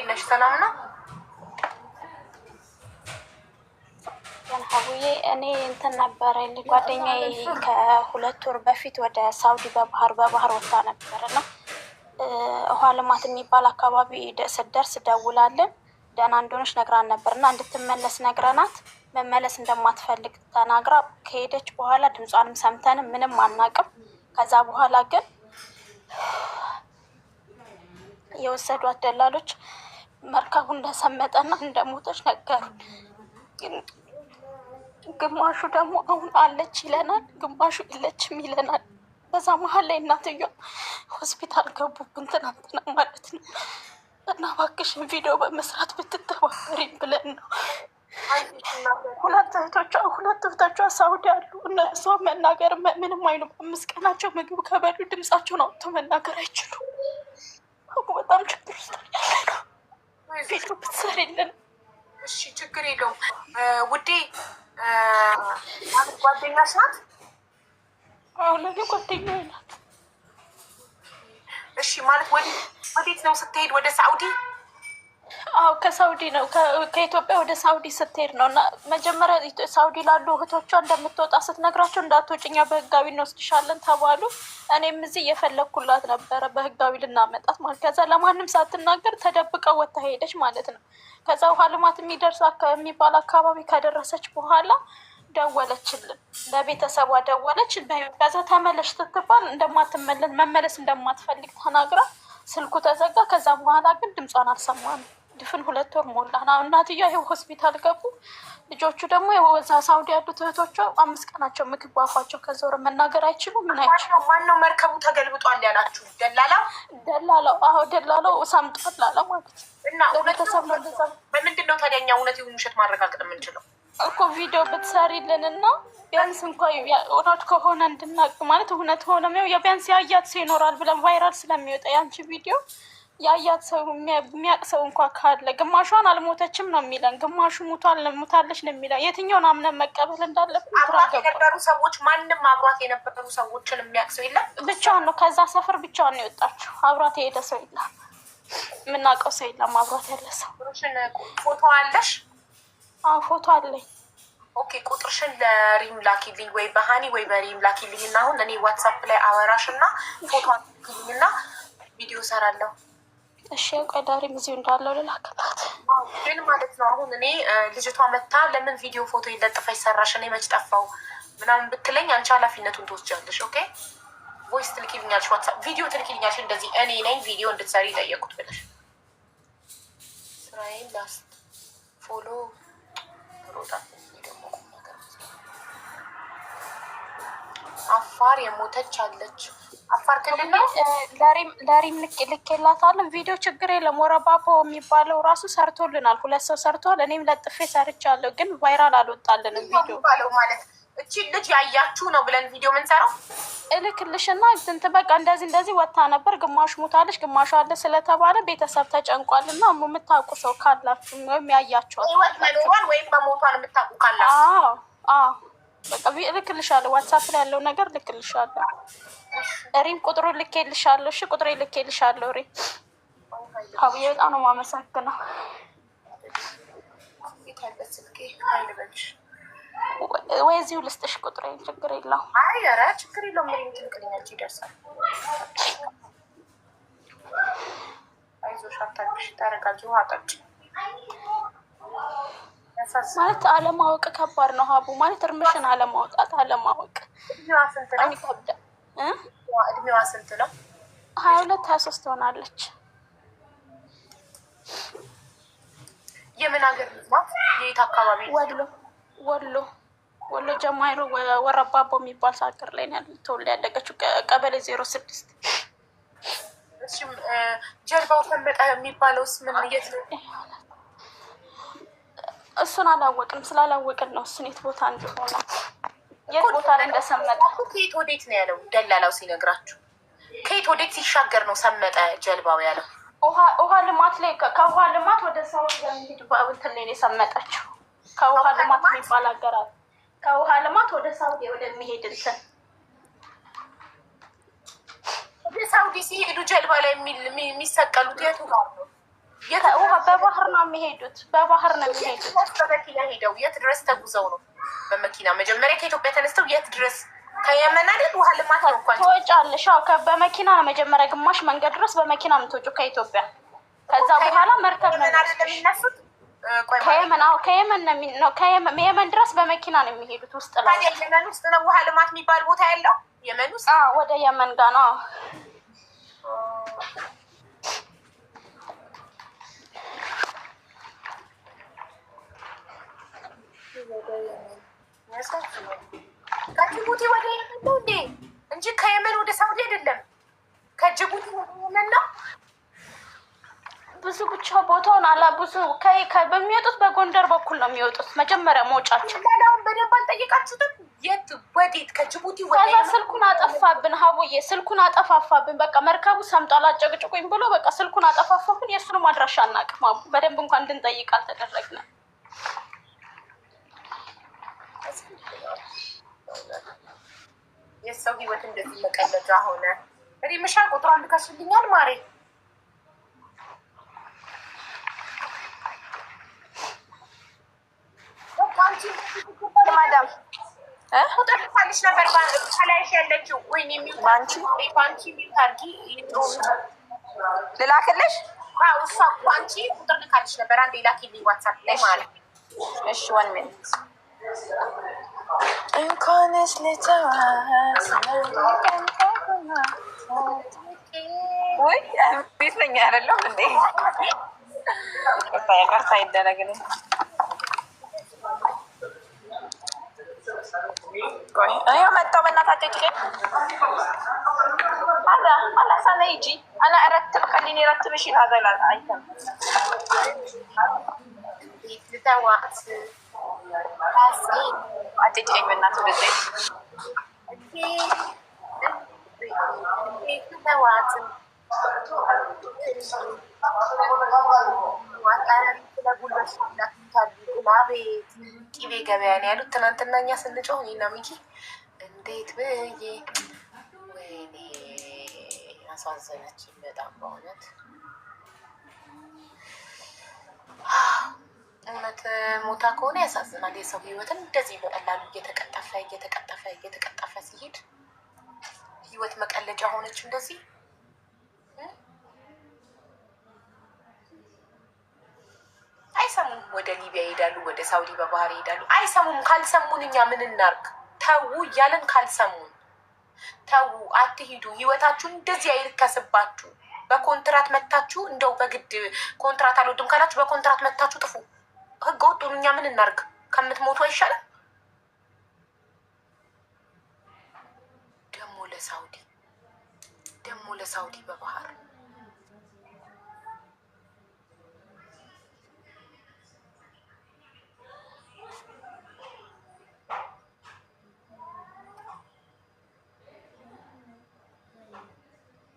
እንዴት ነሽ? ሰላም ነው? ሀቡዬ እኔ እንትን ነበረ ጓደኛዬ ከ2 ወር በፊት ወደ ሳውዲ በባህር ወጥታ ነበር እና ውሃ ልማት የሚባል አካባቢ ስትደርስ ደውላለን ደህና እንደሆነች ነግራን ነበር እና እንድትመለስ ነግረናት መመለስ እንደማትፈልግ ተናግራ ከሄደች በኋላ ድምጿንም ሰምተንም ምንም አናውቅም። ከዛ በኋላ ግን የወሰዷት ደላሎች መርከቡ እንደሰመጠና እንደሞተች ነገሩን። ግን ግማሹ ደግሞ አሁን አለች ይለናል፣ ግማሹ የለችም ይለናል። በዛ መሀል ላይ እናትየዋ ሆስፒታል ገቡብን ትናንትና ማለት ነው። እና እባክሽን ቪዲዮ በመስራት ብትተባበሪን ብለን ነው። ሁለት እህቶቿ ሳውዲ አሉ። እነሷ መናገር ምንም አይሉም። 5 ቀናቸው ምግብ ከበሉ ድምጻቸውን አውጥተው መናገር አይችሉም። በጣም ችግር ውስጥ ያለ ነው። ቪዲዮ ብትሰሪልን። እሺ፣ ችግር የለውም ውዴ። ጓደኛሽ ናት? አሁን ለኔ ጓደኛዬ ናት። እሺ፣ ማለት ወዴት ነው ስትሄድ? ወደ ሳውዲ? አዎ፣ ከሳውዲ ነው፣ ከኢትዮጵያ ወደ ሳውዲ ስትሄድ ነው። እና መጀመሪያ ሳውዲ ላሉ እህቶቿ እንደምትወጣ ስትነግራቸው እንዳትወጪ እኛ በህጋዊ እንወስድሻለን ተባሉ። እኔም እዚህ እየፈለግኩላት ነበረ በህጋዊ ልናመጣት ማለት። ከዛ ለማንም ሳትናገር ተደብቀው ወጥታ ሄደች ማለት ነው። ከዛ ውሃ ልማት የሚደርስ የሚባል አካባቢ ከደረሰች በኋላ ደወለችልን፣ ለቤተሰቧ ደወለች። ከዛ ተመለሽ ስትባል እንደማትመለስ መመለስ እንደማትፈልግ ተናግራ ስልኩ ተዘጋ። ከዛ በኋላ ግን ድምጿን አልሰማንም። ድፍን 2 ወር ሞላ። እናትየዋ ይኸው ሆስፒታል ገቡ። ልጆቹ ደግሞ እዛ ሳውዲ ያሉት እህቶቿ 5 ቀናቸው ምግብ ባፋቸው ከዞረ መናገር አይችሉም። ምን አይችሉም። ማነው መርከቡ ተገልብጧል ያላችሁ? ደላላው? ደላላው፣ አዎ፣ ደላላው ሰምጧል አለ ማለት ነው። እና ለቤተሰብ ነው እንደዛ። በምንድን ነው ታዲያ እኛ እውነት ይሁን ውሸት ማረጋገጥ የምንችለው? እኮ ቪዲዮ ብትሰሪልን እና ቢያንስ እንኳ እውነት ከሆነ እንድናቅ ማለት እውነት ሆነ ቢያንስ ያያት ሰው ይኖራል ብለን viral ስለሚወጣ የአንቺ ቪዲዮ ያያት ሰው የሚያውቅ ሰው እንኳ ካለ። ግማሿን አልሞተችም ነው የሚለን፣ ግማሹ ሙቷል ሙታለች ነው የሚለን። የትኛውን አምነን መቀበል እንዳለብን ግራ አብሯት ገባ። የነበሩ ሰዎች፣ ማንም አብሯት የነበሩ ሰዎችን የሚያውቅ ሰው የለም? ብቻዋን ነው፣ ከዛ ሰፈር ብቻዋን ነው የወጣችው። አብሯት የሄደ ሰው የለም፣ የምናውቀው ሰው የለም። አብሯት ያለ ሰው። ቁጥርሽን ፎቶ አለሽ? አዎ፣ ፎቶ አለኝ። Okay፣ ቁጥርሽን ለሪም ላኪልኝ፣ ወይ በሀኒ ወይ በሪም ላኪልኝ እና አሁን እኔ WhatsApp ላይ አወራሽ እና ፎቶ ላኪልኝ እና ቪዲዮ ሰራለሁ። እሺ፣ ቆይ ዳሪም እዚሁ እንዳለው ልላክላት። ግን ማለት ነው አሁን እኔ ልጅቷ መታ ለምን ቪዲዮ ፎቶ ለጥፈሽ ሰራሽ፣ እኔ መች ጠፋው ምናምን ብትለኝ አንቺ ኃላፊነቱን ትወስጃለሽ። Okay፣ voice ትልኪልኛለሽ፣ WhatsApp ቪዲዮ ትልኪልኛለሽ። እንደዚህ እኔ ነኝ ቪዲዮ እንድትሰሪ ጠየቁት ብለሽ። ስራዬን last follow ሮጣ ደግሞ ቁም ነገር። አፋር የሞተች አለች። አፋር ክልል ነው። ለሪም ልኬላታለሁ። ቪዲዮ ችግር የለም። ወረባቦ የሚባለው ራሱ ሰርቶልናል። ሁለት ሰው ሰርቷል። እኔም ለጥፌ ሰርቻለሁ፣ ግን viral አልወጣልንም ቪዲዮ። የሚባለው ማለት እቺ ልጅ ያያችሁ ነው ብለን ቪዲዮ የምንሰራው? እልክልሽና እንትን በቃ እንደዚህ እንደዚህ ወታ ነበር፣ ግማሽ ሞታለች፣ ግማሽ አለ ስለተባለ ቤተሰብ ተጨንቋል። እና የምታውቁ ሰው ካላችሁ ወይም ያያችኋል ህይወት መኖሯን ወይም መሞቷን የምታውቁ ካላችሁ። አዎ፣ በቃ እልክልሻለሁ። WhatsApp ላይ ያለው ነገር እልክልሻለሁ። ሪም ቁጥሩ ልኬልሻለሁ። እሺ፣ ቁጥሬ ልኬልሻለሁ። ሪም አብዬ በጣም ነው የማመሰግነው። የት አለ ስልኬ? ሀይል በልሽ። ወይ እዚሁ ልስጥሽ ቁጥሬ፣ ችግር የለውም። አይ ኧረ ችግር የለውም። ሪም ትልክልኛለች፣ ይደርሳል። አይዞሽ፣ አታልቅሽ፣ ተረጋጊ፣ ውሃ ጠጪ። ያሳዝናል። ማለት አለማወቅ ከባድ ነው ሀቡ። ማለት እርምሽን አለማውጣት አለማወቅ እድሜዋ ስንት በጣም ነው? ይከብዳል እ እድሜዋ ስንት ነው? 22 23 ትሆናለች። የምን ሀገር ልጅ ናት? የየት አካባቢ? ወሎ ወሎ ወሎ ጀማይሮ ወረባቦ የሚባል ሀገር ላይ ነው ያለ ተወልዳ ያደገችው ቀበሌ 06። እሺም ጀልባው ሰመጠ የሚባለውስ ምን የት ነው? እሱን አላወቅንም። ስላላወቅን ነው እሱን የት ቦታ እንደሆነ የት ቦታ ላይ እንደሰመጠ። ከየት ወዴት ነው ያለው? ደላላው ሲነግራችሁ ከየት ወዴት ሲሻገር ነው ሰመጠ ጀልባው ያለው? ውሃ ልማት ላይ፣ ከውሃ ልማት ወደ ሰው የሚሄድ እንትን ላይ ነው የሰመጠችው። ከውሃ ልማት የሚባል ሀገር አለ። ከውሃ ልማት ወደ ሳውዲ ወደሚሄድ እንትን። ወደ ሳውዲ ሲሄዱ ጀልባ ላይ የሚሰቀሉት የቱ ጋር ነው? ውሃ በባህር ነው የሚሄዱት። በባህር ነው የሚሄዱት። በመኪና ሄደው የት ድረስ ተጉዘው ነው? በመኪና መጀመሪያ ከኢትዮጵያ ተነስተው የት ድረስ? ከየመን አይደል? ውሃ ልማት ነው እንኳን ትወጫለሽ። በመኪና ነው መጀመሪያ ግማሽ መንገድ ድረስ በመኪና የምትወጪው ከኢትዮጵያ። ከዛ በኋላ መርከብ ነው የሚነሱት። ከየመን አዎ፣ ከየመን ነው ከየመን ድረስ በመኪና ነው የሚሄዱት። ውስጥ ላይ የመን ውስጥ ነው ውሃ ልማት የሚባል ቦታ ያለው የመን ውስጥ። አዎ፣ ወደ የመን ጋር ነው። ከጅቡቲ ወደ የመን ነው እንዴ? እንጂ ከየመን ወደ ሳውዲ አይደለም። ከጅቡቲ ወደ የመን ነው። ብዙ ብቻ ቦታውን አላ ብዙ በሚወጡት በጎንደር በኩል ነው የሚወጡት። መጀመሪያ መውጫቸው ላላውን በደንብ አልጠየቃችሁትም? የት ወዴት? ከጅቡቲ ወደ ከዛ ስልኩን አጠፋብን። ሀቡዬ ስልኩን አጠፋፋብን። በቃ መርከቡ ሰምጧል አጨቅጭቁኝ ብሎ በቃ ስልኩን አጠፋፋብን። የእሱንም አድራሻ አናውቅም። አቡ በደንብ እንኳን እንድንጠይቅ አልተደረግንም። የሰው ህይወት እንደዚህ መቀለጃ ሆነ። ሪምሻ ቁጥሯን ልከሽልኛል ማሬ? ማዳም ቁጥር ልካልሽ ነበር ከላይሽ ያለችው። ወይኔ ባንቺ mute አድርጊ ልላክልሽ? አዎ እሷ ባንቺ ቁጥር ልካልሽ ነበር። አንዴ ላኪልኝ WhatsApp ላይ ማለት ነው። እሺ 1 minute። እንኳንስ ልተዋት ወይ ቤት ነኝ አይደለም እንዴ? ይቅርታ ይደረግልኝ። ቆይ ይኸው መጣሁ። በእናታቸው ጭቄ هذا خلاص انا يجي انا ارتب خليني ارتب اشيل هذا الايتم. ልተዋት አትጭቀኝ በእናትህ ወደዚህ ልተዋት አቤት ቂቤ ገበያ ነው ያሉት። ትናንትና እኛ ስንጮህ እኔና ሚኪ እንዴት ብዬ ወይኔ አሳዘነችኝ በጣም በእውነት። እውነት ሞታ ከሆነ ያሳዝናል። የሰው ህይወትን እንደዚህ በቀላሉ እየተቀጠፈ እየተቀጠፈ እየተቀጠፈ ሲሄድ ህይወት መቀለጃ ሆነች እንደዚህ። አይሰሙም። ወደ ሊቢያ ይሄዳሉ፣ ወደ ሳውዲ በባህር ይሄዳሉ። አይሰሙም። ካልሰሙን እኛ ምን እናርግ? ተዉ እያለን ካልሰሙን ተዉ፣ አትሂዱ፣ ህይወታችሁን እንደዚህ አይርከስባችሁ። በኮንትራት መታችሁ እንደው በግድ ኮንትራት አልወድም ካላችሁ በኮንትራት መታችሁ ጥፉ። ህገ ወጡን እኛ ምን እናርግ? ከምትሞቱ አይሻልም? ደግሞ ለሳውዲ ደግሞ ለሳውዲ በባህር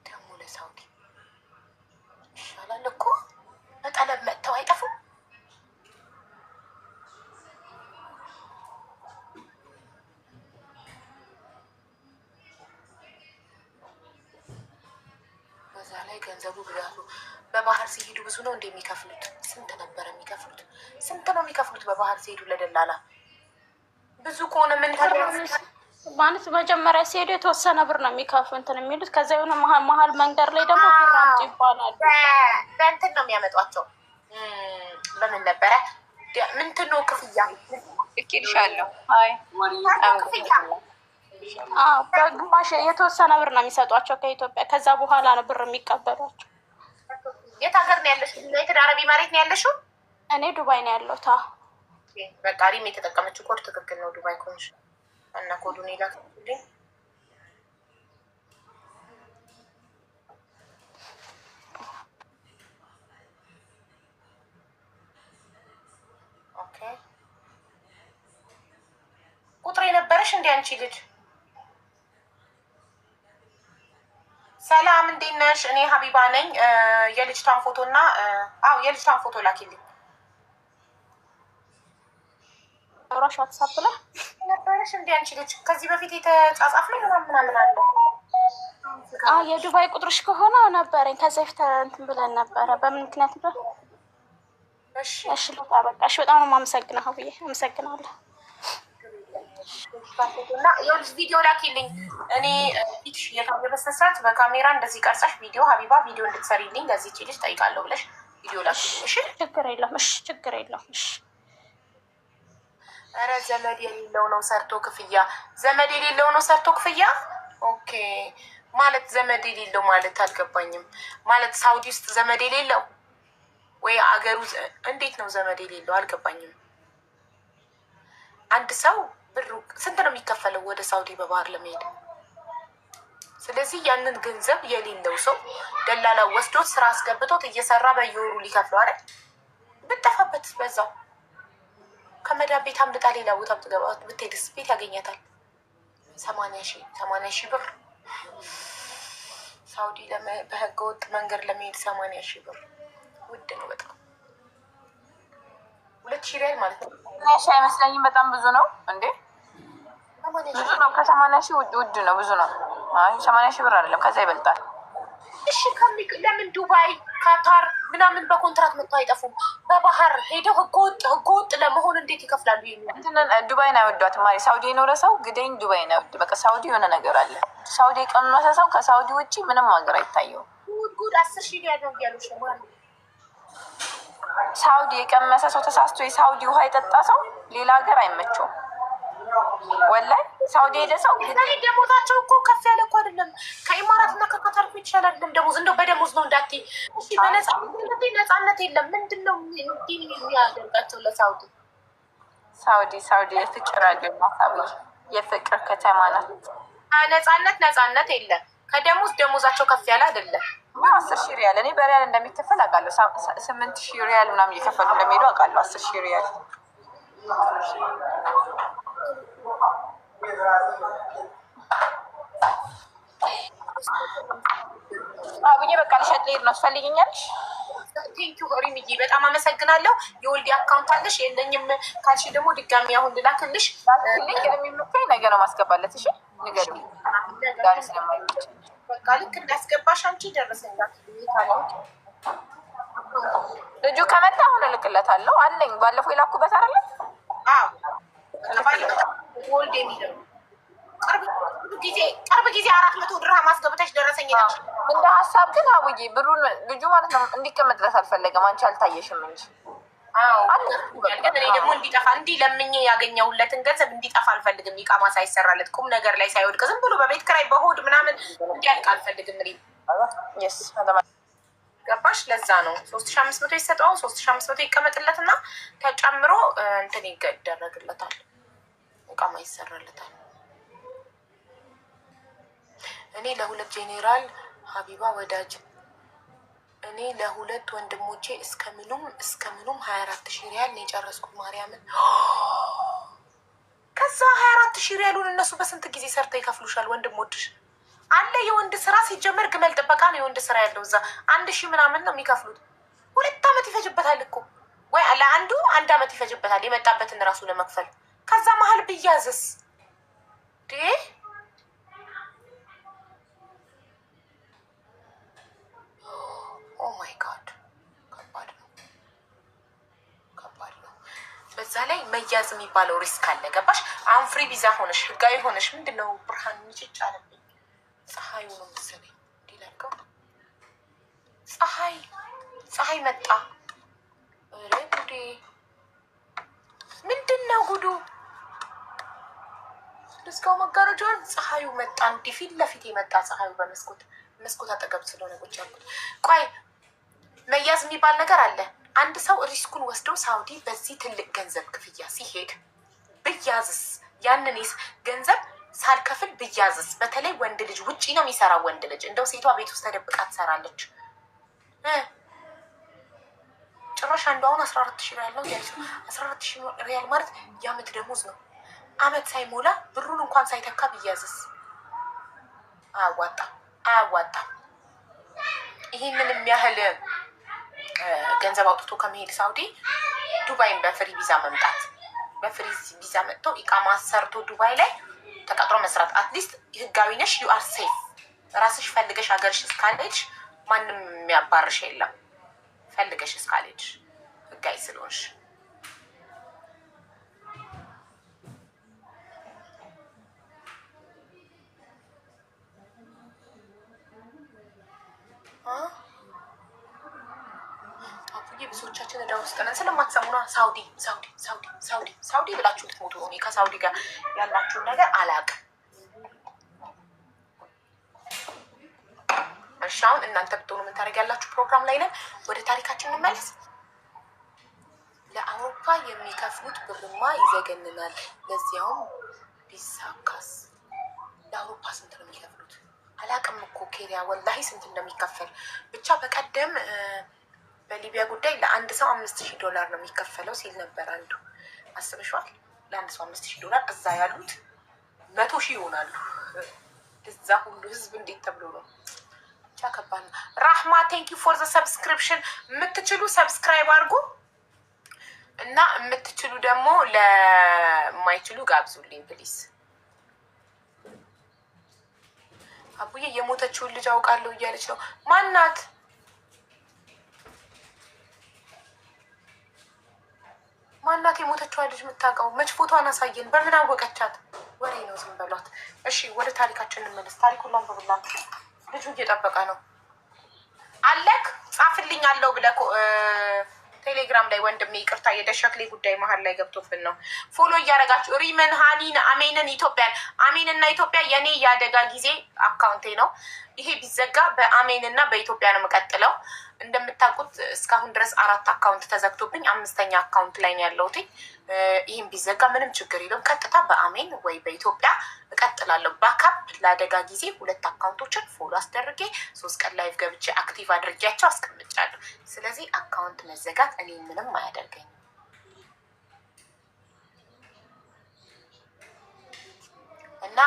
ደግሞ ለሳውዲ ይሻላል እኮ በጠለብ መጥተው አይጠፉም። በዛ ላይ ገንዘቡ ብዛቱ በባህር ሲሄዱ ብዙ ነው እንደሚከፍሉት። ስንት ነበረ የሚከፍሉት? ስንት ነው የሚከፍሉት በባህር ሲሄዱ ለደላላ? ብዙ ከሆነ ምን ማለት መጀመሪያ ሲሄዱ የተወሰነ ብር ነው የሚከፍሉ እንትን የሚሉት። ከዛ የሆነ መሀል መንገድ ላይ ደግሞ ብር አምጡ ይባላሉ። በእንትን ነው የሚያመጧቸው። በምን ነበረ ምንትን ነው ክፍያ እልሻለሁ። አይ ክፍያ በግማሽ የተወሰነ ብር ነው የሚሰጧቸው ከኢትዮጵያ። ከዛ በኋላ ነው ብር የሚቀበሏቸው። የት ሀገር ነው ያለሽው? ዩናይትድ አረብ ኤማሬት ነው ያለሽው? እኔ ዱባይ ነው ያለሁት። በቃ ሪም የተጠቀመችው ኮድ ትክክል ነው። ዱባይ ከሆንሽ እና ኮዱን የላክልኝ። Okay ቁጥር የነበረሽ እንዲ አንቺ ልጅ። ሰላም እንዴት ነሽ? እኔ ሀቢባ ነኝ። የልጅቷን ፎቶ እና አዎ የልጅቷን ፎቶ ላኪልኝ። ራሽ WhatsApp ላይ ነበረሽ እንዲ አንቺ ልጅ ከዚህ በፊት የተጻጻፍ ነው ምናምን ምናምን አለ። የዱባይ ቁጥርሽ ከሆነ ነበረኝ። ከዚህ በፊት እንትን ብለን ነበረ። በምን ምክንያት ነው? እሺ እሺ ልውጣ በቃ። እሺ በጣም ነው የማመሰግነው ሀቡዬ፣ አመሰግናለሁ። እና ይኸውልሽ ቪዲዮ ላኪልኝ። እኔ ፊትሽ እየታየ በስነ ስርዓት በካሜራ እንደዚህ ቀርጸሽ ቪዲዮ ሀቢባ ቪዲዮ እንድትሰሪልኝ ለዚህች ልጅ ጠይቃለሁ ብለሽ ቪዲዮ ላኪልኝ። እሺ ችግር የለውም። እሺ ችግር የለውም። እሺ ኧረ ዘመድ የሌለው ነው ሰርቶ ክፍያ። ዘመድ የሌለው ነው ሰርቶ ክፍያ። Okay ማለት ዘመድ የሌለው ማለት አልገባኝም። ማለት ሳውዲ ውስጥ ዘመድ የሌለው ወይ አገሩ እንዴት ነው ዘመድ የሌለው አልገባኝም። አንድ ሰው ብሩ ስንት ነው የሚከፈለው ወደ ሳውዲ በባህር ለመሄድ? ስለዚህ ያንን ገንዘብ የሌለው ሰው ደላላ ወስዶት ስራ አስገብቶት እየሰራ በየወሩ ሊከፍለው አይደል? ብጠፋበት በዛው ከመዳም ቤት አምልጣ ሌላ ቦታ ብትገባ ብትሄድስ ቤት ያገኛታል። 80,000 ብር ሳውዲ በህገ ወጥ መንገድ ለመሄድ 80,000 ብር ውድ ነው በጣም። 2,000 ሪያል ማለት ነው። 80,000 አይመስለኝም። በጣም ብዙ ነው እንዴ! ብዙ ነው። ከ80,000 ውድ ነው፣ ብዙ ነው። አይ 80,000 ብር አይደለም፣ ከዛ ይበልጣል። እሺ ለምን ዱባይ ካታር ምናምን በኮንትራት መጥተው አይጠፉም? በባህር ሄደው ህገወጥ ለመሆን እንዴት ይከፍላሉ? ዱባይን አይወዷትም። ማሪ ሳውዲ የኖረ ሰው ግደኝ ዱባይን አይወድ። በቃ ሳውዲ የሆነ ነገር አለ። ሳውዲ የቀመሰ ሰው ከሳውዲ ውጭ ምንም ሀገር አይታየውም። ጉድ ጉድ! 10,000 ሪያል ነው እያሉሽ ነው ማለት ነው። ሳውዲ የቀመሰ ሰው ተሳስቶ የሳውዲ ውሃ የጠጣ ሰው ሌላ ሀገር አይመቸውም። ወላይ ሳውዲ ሄደ ሰው ደሞዛቸው እኮ ከፍ ያለ እኮ አይደለም። ከኢማራት እና ከካታር እኮ የተሻለ አይደለም ደሞዝ። እንደው በደሞዝ ነው እንዳትይ እሺ። በነፃነት የለም። ምንድን ነው እንዲህ የሚያደርጋቸው ለሳውዲ? ሳውዲ ሳውዲ የፍቅር ሀገር ናት። የፍቅር ከተማ ናት። ነፃነት የለም። ከደሞዝ ደሞዛቸው ከፍ ያለ አይደለም። 10,000 ሪያል እኔ በሪያል እንደሚከፈል አውቃለሁ። 8,000 ሪያል ምናምን እየከፈሉ እንደሚሄዱ አውቃለሁ። 10,000 ሪያል አብዬ በቃ ልሸጥ ልሄድ ነው። ትፈልጊኛለሽ? Thank you ሪምዬ በጣም አመሰግናለሁ። የወልዲ account አለሽ? የለኝም ካልሽ ደግሞ ድጋሚ አሁን ልላክልሽ። ልክ የሚመቸኝ ነገ ነው ማስገባለት። እሺ ንገሪው፣ ዛሬ ስለማይመቸኝ በቃ ልክ እንዳስገባሽ አንቺ ደረሰኝ ላክልኝ። ልጁ ከመጣ አሁን እልክለታለሁ። አለኝ ባለፈው የላኩበት አይደለ? አዎ ወልድ የሚለው ቅርብ ጊዜ 400 ድርሃም አስገብተሽ ደረሰኝ ላክሽ። እንደ ሀሳብ ግን አቡዬ ብሩን ልጁ ማለት ነው እንዲቀመጥለት አልፈለገም። አንቺ አልታየሽም እንጂ ግን እኔ ደግሞ እንዲጠፋ እንዲህ ለምኜ ያገኘሁለትን ገንዘብ እንዲጠፋ አልፈልግም። ኢቃማ ሳይሰራለት ቁም ነገር ላይ ሳይወድቅ ዝም ብሎ በቤት ኪራይ በሆድ ምናምን እንዲያልቅ አልፈልግም። እኔ ገባሽ? ለዛ ነው 3,500 ይሰጠዋል። 3,500 ይቀመጥለትና ተጨምሮ እንትን ይደረግለታል፣ ኢቃማ ይሰራለታል። እኔ ለሁለት ጄኔራል ሀቢባ ወዳጅ እኔ ለሁለት ወንድሞቼ እስከምኑም እስከምኑም 24,000 ሪያል ነው የጨረስኩት። ማርያምን ከዛ 24,000 ሪያሉን እነሱ በስንት ጊዜ ሰርተው ይከፍሉሻል? ወንድሞችሽ አለ የወንድ ስራ ሲጀመር ግመል ጥበቃ ነው የወንድ ስራ ያለው እዛ 1,000 ምናምን ነው የሚከፍሉት። 2 ዓመት ይፈጅበታል እኮ ወይ ለአንዱ 1 ዓመት ይፈጅበታል የመጣበትን ራሱ ለመክፈል። ከዛ መሀል ብያዝስ oh my God ከባድ ነው፣ ከባድ ነው። በዛ ላይ መያዝ የሚባለው risk አለ። ገባሽ? አሁን free visa ሆነሽ ህጋዊ ሆነሽ ምንድን ነው ብርሃን ምጭጭ አለብኝ። ፀሐዩ ነው መሰለኝ እንዲህ ላድርገው። ፀሐይ ፀሐይ መጣ። ኧረ ጉዴ! ምንድን ነው ጉዱ? ልዝጋው መጋረጃውን። ፀሐዩ መጣ። እንዲህ ፊት ለፊት የመጣ ፀሐዩ በመስኮት መስኮት አጠገብ ስለሆነ ቁጭ ያልኩት። ቆይ መያዝ የሚባል ነገር አለ። አንድ ሰው risk ኡን ወስዶ ሳውዲ በዚህ ትልቅ ገንዘብ ክፍያ ሲሄድ ብያዝስ፣ ያንን ገንዘብ ሳልከፍል ብያዝስ? በተለይ ወንድ ልጅ ውጪ ነው የሚሰራው። ወንድ ልጅ እንደው ሴቷ ቤት ውስጥ ተደብቃ ትሰራለች። ጭራሽ አንዱ አሁን 14,000 ሪያል ነው እያለች ነው። 14,000 ሪያል ማለት የአመት ደሞዝ ነው። አመት ሳይሞላ ብሩን እንኳን ሳይተካ ብያዝስ? አያዋጣም፣ አያዋጣም። ይህንን የሚያህል ገንዘብ አውጥቶ ከመሄድ ሳውዲ ዱባይን በ free visa መምጣት፣ በ free visa መጥቶ ኢቃማ ሰርቶ ዱባይ ላይ ተቀጥሮ መስራት። At least ህጋዊ ነሽ፣ you are safe። ራስሽ ፈልገሽ ሀገርሽ እስካለች ማንም የሚያባርሽ የለም። ፈልገሽ እስካለች ህጋዊ ስለሆንሽ። አቡዬ ብዙዎቻችን እዳ ውስጥ ነን። ስለማትሰሙ ነዋ። ሳውዲ ሳውዲ ሳውዲ ሳውዲ ሳውዲ ብላችሁ ልትሞቱ ነው። እኔ ከሳውዲ ጋር ያላችሁን ነገር አላውቅም። እሺ አሁን እናንተ ብትሆኑ ምን ታደርጊያላችሁ? ፕሮግራም ላይ ነን። ወደ ታሪካችን እንመለስ። ለአውሮፓ የሚከፍሉት ብርማ ይዘገንናል። ለዚያውም ቢሳካስ። ለአውሮፓ ስንት ነው የሚከፍሉት? አላቅም እኮ ኬሪያ፣ ወላሂ ስንት እንደሚከፈል ብቻ። በቀደም በሊቢያ ጉዳይ ለአንድ ሰው $5,000 ነው የሚከፈለው ሲል ነበር አንዱ። አስበሽዋል? ለአንድ ሰው $5,000፣ እዛ ያሉት 100,000 ይሆናሉ። እዛ ሁሉ ህዝብ እንዴት ተብሎ ነው? ብቻ ከባድ ነው። ራህማ፣ thank you for the subscription። የምትችሉ subscribe አድርጉ እና የምትችሉ ደግሞ ለማይችሉ ጋብዙልኝ please። አቡዬ የሞተችውን ልጅ አውቃለሁ እያለች ነው። ማናት? ማናት የሞተችዋን ልጅ የምታውቀው? መች ፎቶዋን አሳየን። በምን አወቀቻት? ወሬ ነው፣ ዝም በሏት። እሺ ወደ ታሪካችን እንመለስ። ታሪኩን ላንብብላት። ልጁ እየጠበቀ ነው። አለክ ጻፍልኝ አለው ብለህ ቴሌግራም ላይ ወንድሜ፣ ይቅርታ የደሸክሌ ጉዳይ መሀል ላይ ገብቶብን ነው። Follow እያደረጋችሁ ሪምን፣ ሀኒን፣ አሜንን፣ ኢትዮጵያን፣ አሜን እና ኢትዮጵያ የኔ የአደጋ ጊዜ account ኤ ነው። ይሄ ቢዘጋ በአሜን እና በኢትዮጵያ ነው የምቀጥለው። እንደምታውቁት እስካሁን ድረስ አራት account ተዘግቶብኝ አምስተኛ account ላይ ነው ያለሁት። ይህም ቢዘጋ ምንም ችግር የለውም። ቀጥታ በአሜን ወይ በኢትዮጵያ እቀጥላለሁ። Backup ለአደጋ ጊዜ ሁለት account ኦችን follow አስደርጌ 3 ቀን live ገብቼ active አድርጌያቸው አስቀምጫለሁ። ስለዚህ account መዘጋት እኔ ምንም አያደርገኝም። እና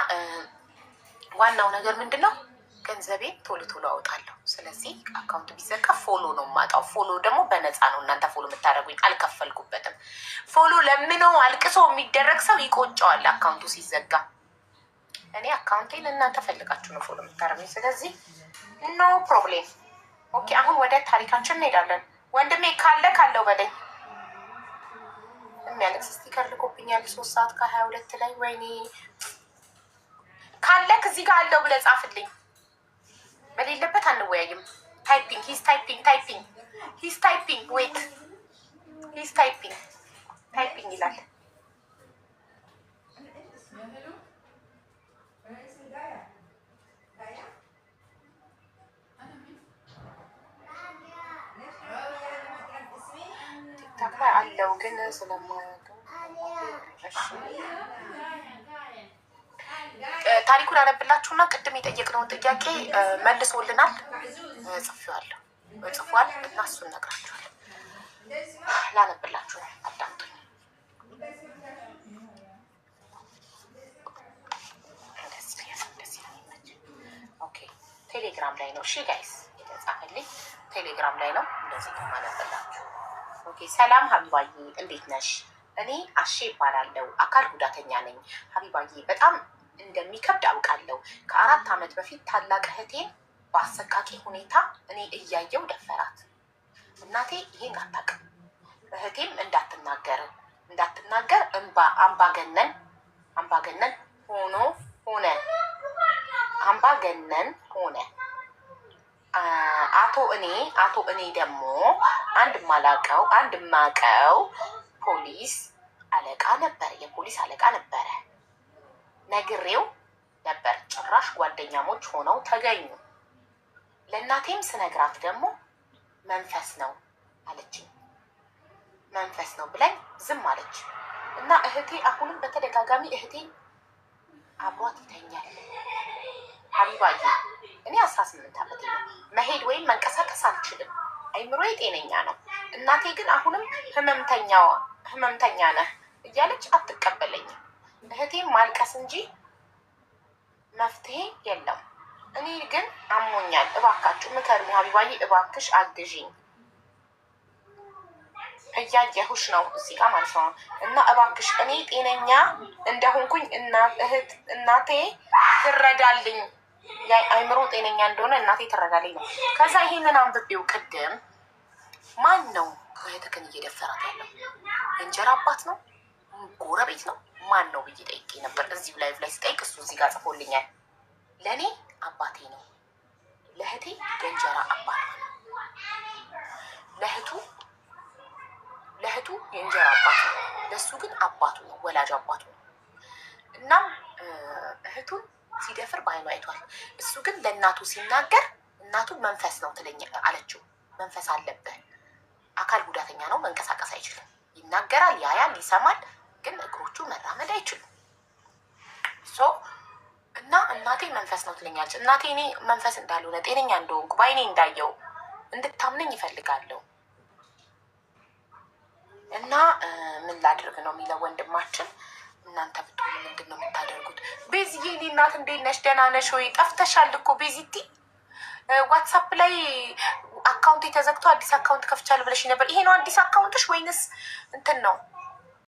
ዋናው ነገር ምንድን ነው? ገንዘቤን ቶሎ ቶሎ አወጣለሁ። ስለዚህ account ቢዘጋ follow ነው የማጣው። Follow ደግሞ በነፃ ነው እናንተ follow የምታደርጉኝ፣ አልከፈልኩበትም። Follow ለምኖ አልቅሶ የሚደረግ ሰው ይቆጨዋል account ኡ ሲዘጋ። እኔ account ኤን እናንተ ፈልጋችሁ ነው follow የምታደርጉኝ። ስለዚህ no problem። Okay፣ አሁን ወደ ታሪካችን እንሄዳለን። ወንድሜ ካለ ካለው በለኝ። የሚያለቅስ sticker ልኮብኛል 3 ሰዓት ከ22 ላይ። ወይኔ፣ ካለክ እዚህ ጋር አለው ብለህ ጻፍልኝ። በሌለበት አንወያይም። Typing, he's typing, typing, he's typing, wait, he's typing, typing ይላል። ቲክቶክ ላይ አለው ግን ስለማያውቀው። እሺ ታሪኩን አነብላችሁና ቅድም የጠየቅነውን ጥያቄ መልሶልናል። ጽፌዋለሁ፣ ጽፏል እና እሱን እነግራችኋለሁ። ላነብላችሁ ነው፣ አዳምጡኝ። እንደዚህ ነው የሚመቸኝ። Okay፣ ቴሌግራም ላይ ነው። እሺ guys፣ የተጻፈልኝ ቴሌግራም ላይ ነው። እንደዚህ ነው ማነብላችሁ። Okay፣ ሰላም ሀቢባዬ፣ እንዴት ነሽ? እኔ አሼ እባላለሁ። አካል ጉዳተኛ ነኝ። ሀቢባዬ፣ በጣም እንደሚከብድ አውቃለሁ። ከ4 ዓመት በፊት ታላቅ እህቴን በአሰቃቂ ሁኔታ እኔ እያየው ደፈራት። እናቴ ይሄን አታውቅም። እህቴም እንዳትናገር እንዳትናገር እምባ አምባገነን አምባገነን ሆኖ ሆነ አምባገነን ሆነ። አቶ እኔ ደግሞ አንድ ማቀው ፖሊስ አለቃ ነበረ፣ የፖሊስ አለቃ ነበረ። ነግሬው ነበር። ጭራሽ ጓደኛሞች ሆነው ተገኙ። ለእናቴም ስነግራት ደግሞ መንፈስ ነው አለችኝ። መንፈስ ነው ብላኝ ዝም አለች። እና እህቴ አሁንም በተደጋጋሚ እህቴ አብሯት ይተኛል። ሀቢባዬ፣ እኔ 18 ዓመቴ ነው። መሄድ ወይም መንቀሳቀስ አልችልም። አይምሮዬ ጤነኛ ነው። እናቴ ግን አሁንም ህመምተኛ ነህ እያለች አትቀበለኝም። እህቴም ማልቀስ እንጂ መፍትሄ የለም። እኔ ግን አሞኛል። እባካችሁ ምከሩኝ። ሀቢባዬ፣ እባክሽ አግዢኝ። እያየሁሽ ነው እዚህ ጋር ማለት ነው። እና እባክሽ እኔ ጤነኛ እንደሆንኩኝ እህት እናቴ ትረዳልኝ። አይምሮ ጤነኛ እንደሆነ እናቴ ትረዳልኝ ነው። ከዛ ይሄንን አንብቤው ቅድም ማን ነው እህትክን እየደፈራት ያለው? የእንጀራ አባት ነው? ጎረቤት ነው? ማን ነው ብዬ ጠይቄ ነበር። እዚሁ live ላይ ስጠይቅ እሱ እዚህ ጋር ጽፎልኛል። ለእኔ አባቴ ነው፣ ለእህቴ የእንጀራ አባቷ ነው። ለእህቱ የእንጀራ አባት ነው፣ ለእሱ ግን አባቱ ነው፣ ወላጅ አባቱ ነው። እናም እህቱን ሲደፍር በአይኑ አይቷል። እሱ ግን ለእናቱ ሲናገር እናቱ መንፈስ ነው ትለኛ አለችው። መንፈስ አለብህ፣ አካል ጉዳተኛ ነው፣ መንቀሳቀስ አይችልም። ይናገራል፣ ያያል፣ ይሰማል፣ ግን እግሮቹ መራመድ አይችሉም። So እና እናቴ መንፈስ ነው ትለኛለች። እናቴ እኔ መንፈስ እንዳልሆነ፣ ጤነኛ እንደሆንኩ፣ በአይኔ እንዳየው እንድታምነኝ ይፈልጋለሁ። እና ምን ላድርግ ነው የሚለው ወንድማችን። እናንተ ብትሆኑ ምንድን ነው የምታደርጉት? ቤዝዬ፣ እኔ እናት እንዴት ነሽ? ደህና ነሽ ወይ? ጠፍተሻል እኮ ቤዚቲ። WhatsApp ላይ account ተዘግቶ አዲስ account ከፍቻለሁ ብለሽ ነበር። ይሄ ነው አዲስ account ሽ ወይንስ እንትን ነው?